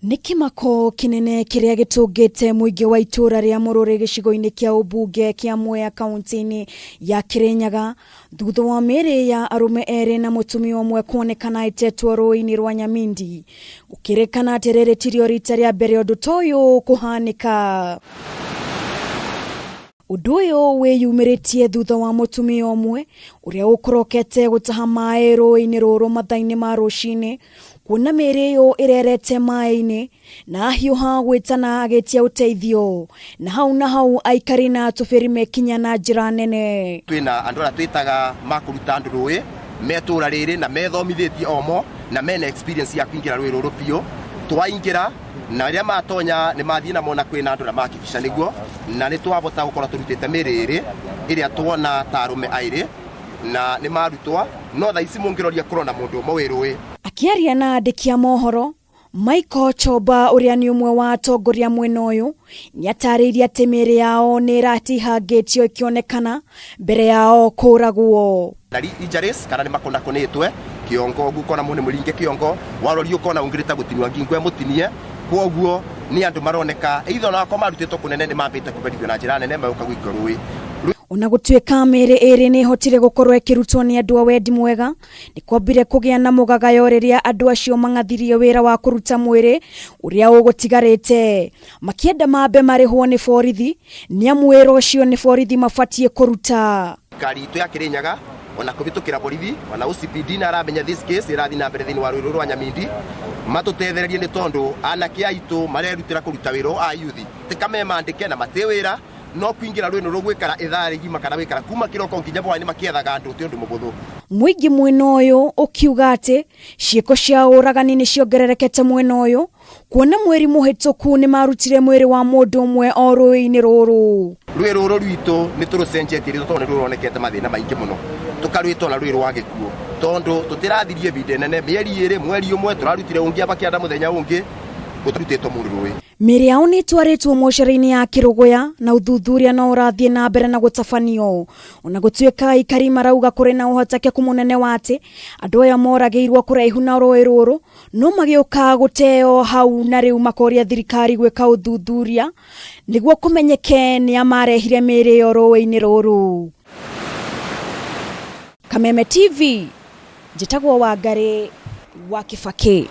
Nĩ kĩmako kĩnene kĩrĩa gĩtũngĩte mũingĩ wa itũũra rĩa Mũrũrĩ gĩcigo-inĩ kĩa ũmbunge kĩa Mwea kaunti-inĩ ya Kĩrĩnyaga thutha wa mĩĩrĩ ya arũme erĩ na mũtumia ũmwe kuonekana ĩtetwo rũĩ-inĩ rwa Nyamindi. Gũkĩrĩkana atĩ rĩrĩ tirio rita rĩa mbere ũndũ ta ũyũ kũhanĩka. Ũndũ ũyũ wĩyumĩrĩtie thutha wa mũtumia ũmwe ũrĩa ũkorokete gũtaha maĩ rũĩ-inĩ rũrũ mathaa-inĩ ma rũcinĩ kuona mĩĩrĩ ĩyo ĩrerete maĩ-inĩ na ahiũha gwĩtana agĩtia ũteithio na hau na hau aikari na atubĩri mekinya na njĩra nene. Twĩna andũ arĩa twĩtaga makũruta andũ rũĩ me tũra rĩrĩ na methomithĩtie omo na mena experience ya kũingĩra rũĩ rũrũ biũ. Twaingĩra na rĩrĩa matonya nĩ mathiĩ na mona kwĩna andũ na makibica nĩguo na nĩ twabota gũkorwo tũrutĩte mĩrĩ ĩrĩ ĩrĩa tuona ta arũme aĩrĩ na nĩ marutwa no thaa ici mũngĩroria kũrona mũndũ ũmwe wĩ rũĩ. Akĩaria na andĩki a mohoro, Michael Chomba ũrĩa nĩ ũmwe wa atongoria mwena ũyũ nĩatarĩirie atĩ mĩĩrĩ yao nĩ ĩratihangĩtio ĩkĩonekana mbere yao kũragwo. Nari injuries kana nĩ makũnakũnĩtwe kĩongo ũguo ũkona mũndũ nĩ mũringe kĩongo warori ũkona ũngĩrĩta gũtinua ngingo emũtinie kwoguo nĩ andũ maroneka either onakorwo marutĩtwo kũnene nĩ mambĩte kũberithio na njĩra nene magũka gũikio rũĩ. Ona gũtuĩka mĩĩrĩ ĩrĩ nĩ ĩhotire gũkorwo ĩkĩrutwo nĩ andũ a wendi mwega, nĩ kwambire kũgĩa na mũgagayo rĩrĩa andũ acio mang'athirie wĩra wa kũruta mwĩrĩ ũrĩa ũgũtigarĩte makĩenda mambe marĩhwo nĩ borithi nĩamu wĩra ũcio nĩ borithi mabatiĩ kũruta. Thirikari itũ ya Kirinyaga ona kũhĩtũkĩra borithi ona OCPD na aramenya this case ĩrathiĩ na mbere thĩinĩ wa rũĩ rũrũ rwa Nyamindi matũtethererie nĩ tondũ anake aitũ marerutĩra kũruta wĩra ũyũ a youth ti kame mandĩke na matĩ wĩra no kũingĩra rũĩ rũrũ gwĩkara ithaa rĩgima kana wĩkara kuma kĩroko nginya hwaĩ-inĩ makĩethaga andũ ti ũndũ mũhũthũ. Mũingĩ mwena ũyũ ũkiuga atĩ ciĩko cia ũragani nĩ ciongererekete mwena ũyũ kuona mweri mũhĩtũku nĩ marutire mwĩrĩ wa mũndũ ũmwe o rũĩ-inĩ rũrũ. Rũĩ rũrũ rwitũ nĩ tũrũcenjetie rĩtwa tondũ nĩ rũronekete mathĩna maingĩ mũno tũkarwĩta ona rũĩ rwa gĩkuũ tondũ tũtĩrathirie ihinda inene mĩeri ĩrĩ mweri ũmwe tũrarutire ũngĩ aba kĩanda mũthenya ũngĩ gũtarutĩtwo mũndũ rũĩ. Mĩĩrĩ yao nĩ ĩtwarĩtwo mocarĩ-inĩ ya Kĩrũgũya na ũthuthuria no ũrathiĩ na mbere na gũtabanio. Ona gũtuĩka aikari marauga kũrĩ na ũhotekeku mũnene wa atĩ andũ aya moragĩirwo kũraihu na rũĩ rũrũ no magĩũka gũteo hau na rĩu makoria thirikari gwĩka ũthuthuria nĩguo kũmenyeke nĩa marehire mĩĩrĩ ĩyo rũĩ-inĩ rũrũ. Kameme TV, njĩtagwo Wangarĩ wa Kĩbakĩ.